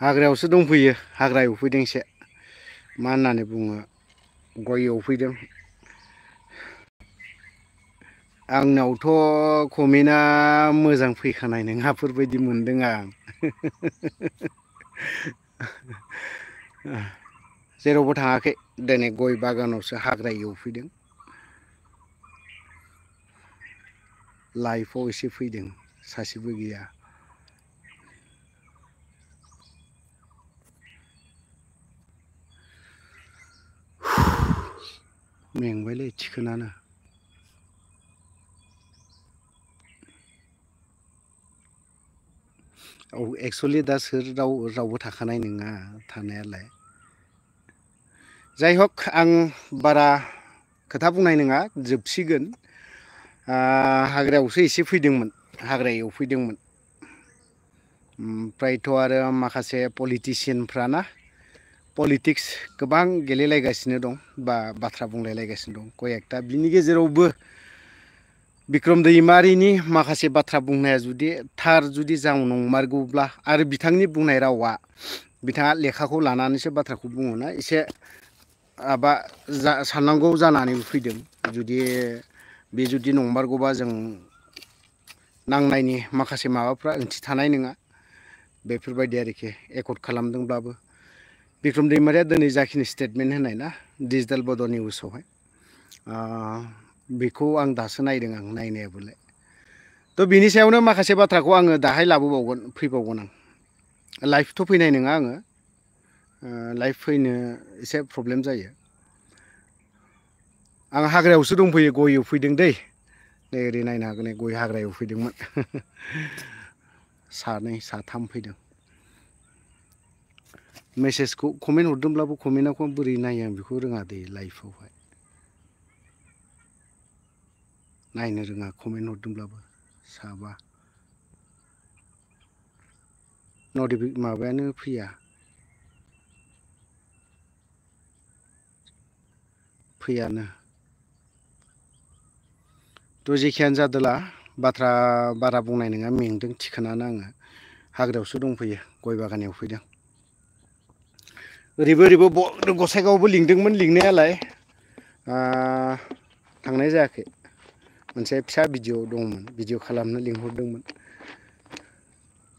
हाग्रायावसो दंफैयो हाग्रा एवफैदोंसो मा होननानै बुङो गय एवफैदों आंनावथ' कमेन्टआ मोजां फैखानाय नङाफोरबायदि मोनदों आं जेरावबो थाङाखै दिनै गय बागानावसो हाग्रा एवफैदों लाइफआव एसे फैदों सासेबो गैया मेंबायलै थिखोनानो औ एक्सुवेलि दा सोर रावबो थाखानाय नङा थानायालाय जाय हक आं बारा खोथा बुंनाय नङा जोबसिगोन हाग्रायावसो एसे फैदोंमोन हाग्रा एवफैदोंमोन ओमफ्रायथ' आरो माखासे पलिटिसियानफ्राना पलिटिक्स गोबां गेलेलायगासिनो दं बा बाथ्रा बुंलायलायगासिनो दं कयेकथा बिनि गेजेरावबो बिक्रम दैमारिनि माखासे बाथ्रा बुंनाया जुदि थार जुदि नंमारगौब्ला आरो बिथांनि बुंनाय रावा बिथाङा लेखाखौ लानानैसो बाथ्राखौ बुङोना एसे माबा साननांगौ जानानै फैदों जुदि बे जुदि नंमारगौबा जों नांनायनि माखासे माबाफ्रा ओंथि थानाय नङा बेफोरबायदि आरोखि एकर्ड खालामदोंब्लाबो बिक्रम दैमारिया दिनै जाखिनि स्टेटमेन्ट होनाय ना डिजिटेल बड' निउसावहाय बेखौ आं दासो नायदों आं नायनायाबोलाय थ' बिनि सायावनो माखासे बाथ्राखौ आङो दाहाय लाबोबावगोन फैबावगोन आं लाइभथ' फैनाय नङा आङो लाइभ फैनो एसे प्रब्लेम जायो आं हाग्रायावसो दंफैयो गय एवफैदों दै नै ओरै नायनो हागोन गय हाग्रा एवफैदोंमोन सानै साथाम फैदों मेसेजखौ कमेन्ट हरदोंब्लाबो कमेन्टखौ बोरै नायो आं बेखौ रोङा दे लाइभआवहाय नायनो रोङा कमेन्ट हरदोंब्लाबो साबा माबायानो फैया फैयानो थ' जेखियानो जादोला बाथ्रा बारा बुंनाय नङा मेंदों थिखोनानो आङो हाग्रायावसो दंफैयो गय बागान एवफैदों ओरैबो ओरैबो गसाइगावआवबो लिंदोंमोन लिंनायालाय थांनाय जायाखै मोनसे फिसा भिडिअ दंमोन भिडिअ खालामनो लिंहरदोंमोन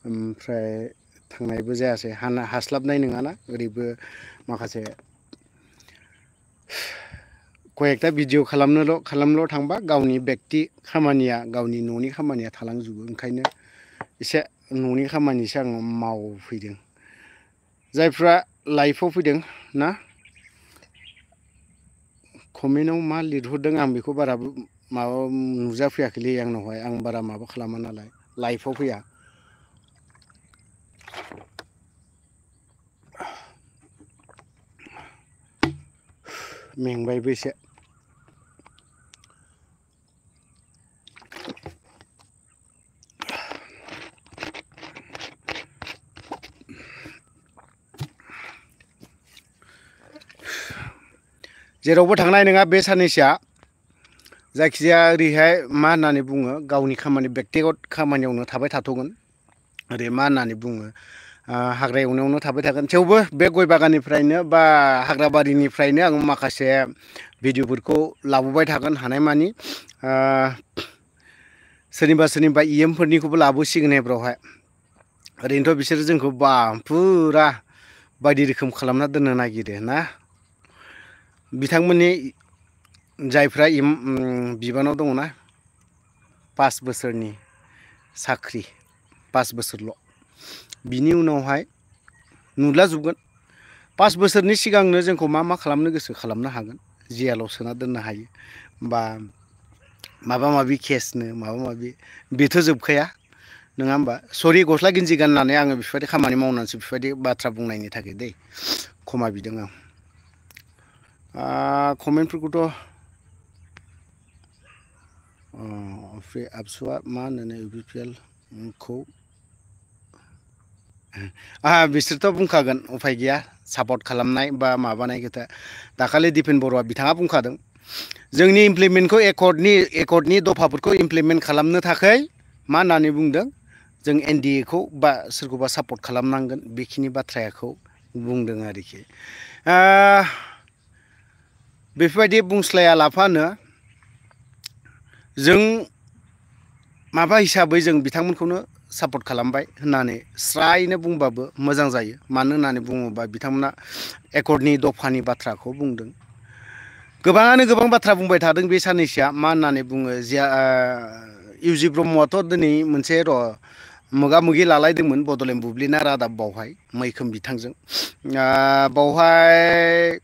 ओमफ्राय थांनायबो जायासै हास्लाबनाय नङाना ओरैबो माखासे कयेकथा भिडिअ खालामनोल' थांबा गावनि बेक्ति खामानिया गावनि न'नि खामानिया थालांजोबो ओंखायनो एसे न'नि खामानिसो आङो मावफैदों जायफ्रा लाइभआव फैदों ना कमेन्टआव मा लिरहरदों आं बेखौ बारा माबा नुजाफैयाखैलै आंनावहाय आं बारा माबा खालामा नालाय लाइभआव फैया मेंबायबो एसे जेरावबो थांनाय नङा बे साननैसोआ जायखिजाया ओरैहाय मा होननानै बुङो गावनि खामानि बेक्तिगत खामानियावनो थाबाय थाथ'गोन ओरै मा होननानै बुङो हाग्रा एवनायावनो थाबाय थागोन थेवबो बे गय बागाननिफ्रायनो बा हाग्रा बारिनिफ्रायनो आं माखासे भिडिअफोरखौ लाबोबाय थागोन हानायमानि सोरनिबा इएमफोरनिखौबो लाबोसिगोन एबारावहाय ओरैनोथ' बिसोरो जोंखौ फुरा बायदि रोखोम खालामना दोननो नागिरो ना बिथांमोननि जायफ्रा बिबानाव दङना 5 बोसोरनि साख्रि 5 बोसोरल' बिनि उनावहाय नुलाजोबगोन 5 बोसोरनि सिगांनो जोंखौ मा खालामनो गोसो खालामनो हागोन जेलाव सोना दोननो हायो बा माबा माबि केसनो माबा माबि बेथ' जोबखाया नङा होमबा सरि गस्ला गिन्जि गाननानै आङो बेफोरबायदि खामानि मावनानैसो बेफोरबायदि बाथ्रा बुंनायनि थाखाय दै क्षमा बिदों आं कमेन्टफोरखौथ' आबसुआ मा होनो इउपिपिएलखौ बिसोरथ' बुंखागोन उफाय गैया सापर्ट खालामनाय बा माबानाय खोथा दाखालि दिपेन बर'आ बिथाङा बुंखादों जोंनि इमप्लिमेन्टखौ एकर्डनि दफाफोरखौ इमप्लिमेन्ट खालामनो थाखाय मा होननानै बुंदों जों एनडिएखौ बा सोरखौबा सापर्ट खालामनांगोन बेखिनि बाथ्राखौ बुंदों आरोखि बेफोरबायदि बुंस्लाया लाफानो जों माबा हिसाबै जों बिथांमोनखौनो सापर्ट खालामबाय होननानै स्रायनो बुंबाबो मोजां जायो मानो होननानै बुङोबा बिथांमोना एकर्डनि दफानि बाथ्राखौ बुंदों गोबाङानो गोबां बाथ्रा बुंबाय थादों बे साननैसोआ मा होननानै बुङो इउजि ब्रह्मआथ' दिनै मोनसे मोगा मोगि लालायदोंमोन बड'लेण्ड बुब्लिना रादाब बावहाय मैखोम बिथांजों बावहाय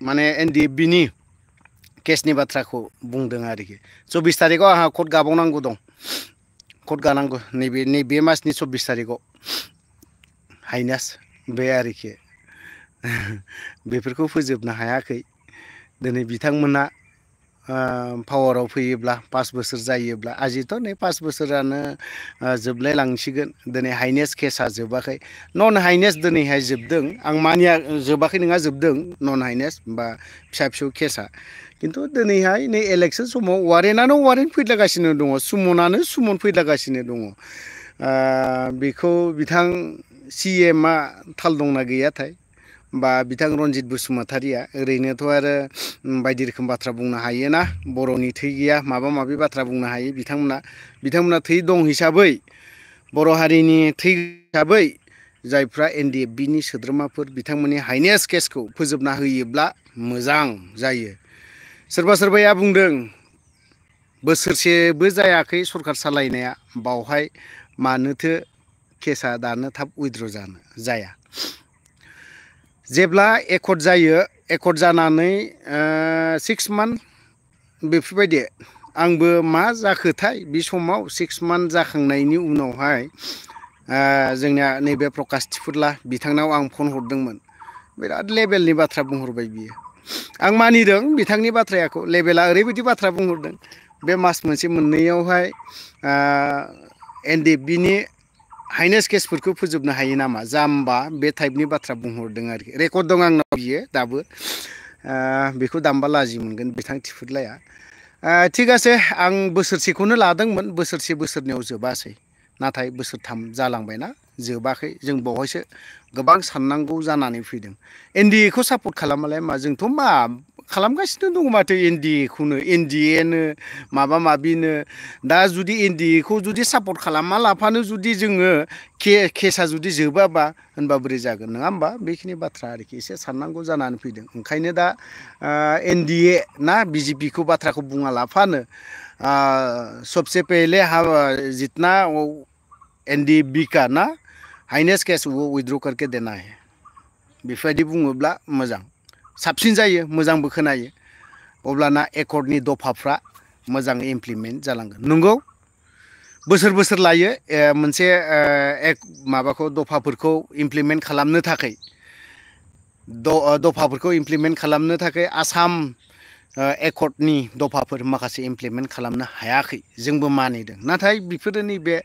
माने एनडिएफबिनि केसनि बाथ्राखौ बुंदों आरोखि 24 तारिखआव आंहा कर्ट गाबावनांगौ दं कर्ट गानांगौ नैबे मासनि 24 तारिखआव हाइनास बे आरोखि बेफोरखौ फोजोबनो हायाखै दिनै बिथांमोना पावाराव फैयोब्ला 5 बोसोर जायोब्ला आजिथ' नै 5 बोसोरानो जोबलाय लांसिगोन दिनै हाइनेस केसा जोबाखै नन हाइनेस दिनैहाय जोबदों आं मानिया जोबाखै नङा जोबदों नन हाइनेस बा फिसा फिसौ केसा खिन्थु दिनैहाय नै इलेक्सन समाव वारेन्टआनो वारेन्ट फैलागासिनो दङ सुमनानो सुमन फैलागासिनो दङ बेखौ बिथां CMआ थाल दंना गैयाथाय बा बिथां रनजित बसुमतारिया ओरैनोथ' आरो बायदि रोखोम बाथ्रा बुंनो हायोना बर'नि थै गैया माबा माबि बाथ्रा बुंनो हायो बिथांमोना थै दं हिसाबै बर' हारिनि थै हिसाबै जायफ्रा एनडिएफबिनि सोद्रोमाफोर बिथांमोननि हाइनेस केसखौ फोजोबना होयोब्ला मोजां जायो सोरबा सोरबाया बुंदों बोसोरसेबो जायाखै सरखार सालायनाया बावहाय मानोथो केसा दानो थाब उइथद्र जाया जेब्ला एकर्ड जायो एकर्ड जानानै 6 मान्थ बेफोरबायदि आंबो मा जाखोथाय बे समाव 6 मान्थ जाखांनायनि उनावहाय जोंनिया नैबे प्रकाश तिफुरला बिथांनाव आं फन हरदोंमोन बिराद लेभेलनि बाथ्रा बुंहरबाय बियो आं मानिदों बिथांनि बाथ्राखौ लेभेला ओरैबायदि बाथ्रा बुंहरदों बे मास मोनसे मोननैयावहाय एनडिएफबिनि हाइनेस केसफोरखौ फोजोबनो हायो नामा जाम्बा बे टाइपनि बाथ्रा बुंहरदों आरोखि रेकर्ड दं आंनाव बियो दाबो बेखौ दामबा लाजि मोनगोन बिथां तिफुरलाया थिग आसे आं बोसोरसेखौनो लादोंमोन बोसोरनैयाव जोबासै नाथाय बोसोरथाम जालांबायना जोबाखै जों बावहायसो गोबां साननांगौ जानानै फैदों एनडिएखौ सापर्ट खालामालाय मा जोंथ' मा खालामगासिनो दङ माथो एनडिएखौनो एनडिएनो माबा माबिनो दा जुदि एनडिएखौ जुदि सापर्ट खालामा लाफानो जुदि जोङो केसा जुदि जोबाबा होनबा बोरै जागोन नङा होमबा बेखिनि बाथ्रा आरोखि एसे साननांगौ जानानै फैदों ओंखायनो दा एनडिए ना बिजेपिखौ बाथ्राखौ बुङा लाफानो सबसे पहले जितना एनडिएफबी का ना हाइनेस केस वो विथड्र करके देना है बेफोरबायदि बुङोब्ला मोजां साबसिन जायो मोजांबो खोनायो अब्लाना एकर्डनि दफाफ्रा मोजाङै इमप्लिमेन्ट जालांगोन नंगौ बोसोर लायो मोनसे माबाखौ दफाफोरखौ इमप्लिमेन्ट खालामनो थाखाय दफाफोरखौ इमप्लिमेन्ट खालामनो थाखाय आसाम एकर्डनि दफाफोर माखासे इमप्लिमेन्ट खालामनो हायाखै जोंबो मानिदों नाथाय बेफोरो नैबे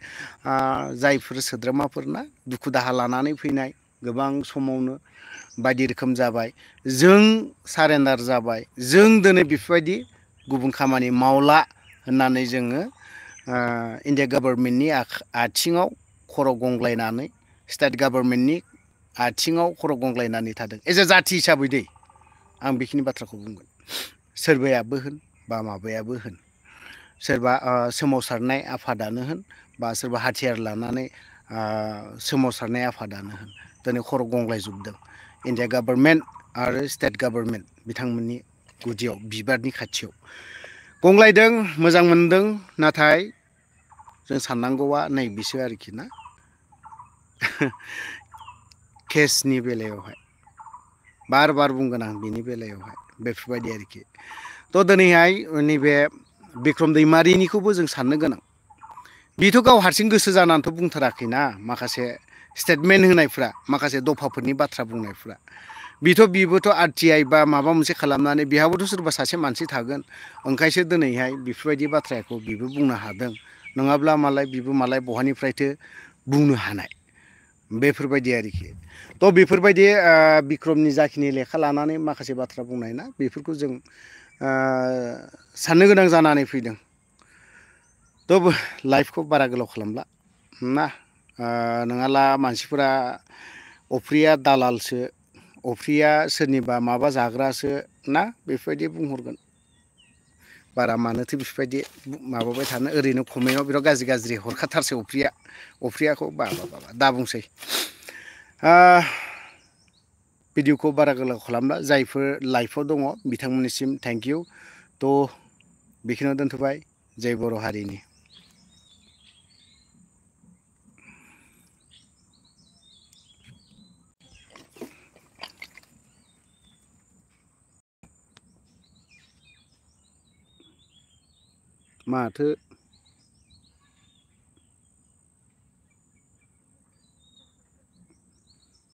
जायफोर सोद्रोमाफोरना दुखु दाहा लानानै फैनाय गोबां समावनो बायदि रोखोम जाबाय जों सारेन्डार जाबाय जों दिनै बेफोरबायदि गुबुन खामानि मावला होननानै जोङो इन्डिया गभर्नमेन्टनि आथिङाव खर' गंग्लायनानै स्टेट गभर्नमेन्टनि आथिङाव खर' गंग्लायनानै थादों एज ए जाथि हिसाबै दै आं बेखिनि बाथ्राखौ बुंगोन सोरबायाबो होन बा माबायाबो होन सोरबा सोमावसारनाय आफादानो होन बा सोरबा हाथियार लानानै सोमावसारनाय आफादानो होन दिनै खर' गंग्लायजोबदों इन्डिया गभर्नमेन्ट आरो स्टेट गभर्नमेन्ट बिथांमोननि गुदियाव बिबारनि खाथियाव गंग्लायदों मोजां मोनदों नाथाय जों साननांगौआ नैबेसो आरोखि ना केसनि बेलायावहाय बार बुंगोन आं बिनि बेलायावहाय बेफोरबायदि आरोखि थ' दिनैहाय नैबे बिक्रम दैमारिनिखौबो जों साननो गोनां बेथ' गाव हारसिं गोसो जानानैथ' बुंथाराखैना माखासे स्टेटमेन्ट होनायफ्रा माखासे दफाफोरनि बाथ्रा बुंनायफ्रा बिबोथ' RTI बा माबा मोनसे खालामनानै बेहाबोथ' सोरबा सासे मानसि थागोन ओंखायसो दिनैहाय बेफोरबायदि बाथ्राखौ बिबो बुंनो हादों नङाब्ला मालाय बिबो मालाय बहानिफ्रायथो बुंनो हानाय बेफोरबायदि आरोखि थ' बेफोरबायदि बिक्रमनि जाखिनि लेखा लानानै माखासे बाथ्रा बुंनाय ना बेफोरखौ जों साननो गोनां जानानै फैदों थ' लाइफखौ बारा गोलाव खालामला ना नङाला मानसिफोरा अफ्रिया दालालसो अफ्रिया सोरनिबा माबा जाग्रासो ना बेफोरबायदि बुंहरगोन बारा मानोथो बेफोरबायदि माबाबाय थानो ओरैनो कमेन्टआव बिराद गाज्रि गाज्रि हरखाथारसै अफ्रियाखौ बा दा बुंसै भिडिअखौ बारा गोलाव खालामला जायफोर लाइफआव दङ बिथांमोननिसिम थेंक इउ थ' बेखिनियाव दोनथ'बाय जय बर' हारिनि माथो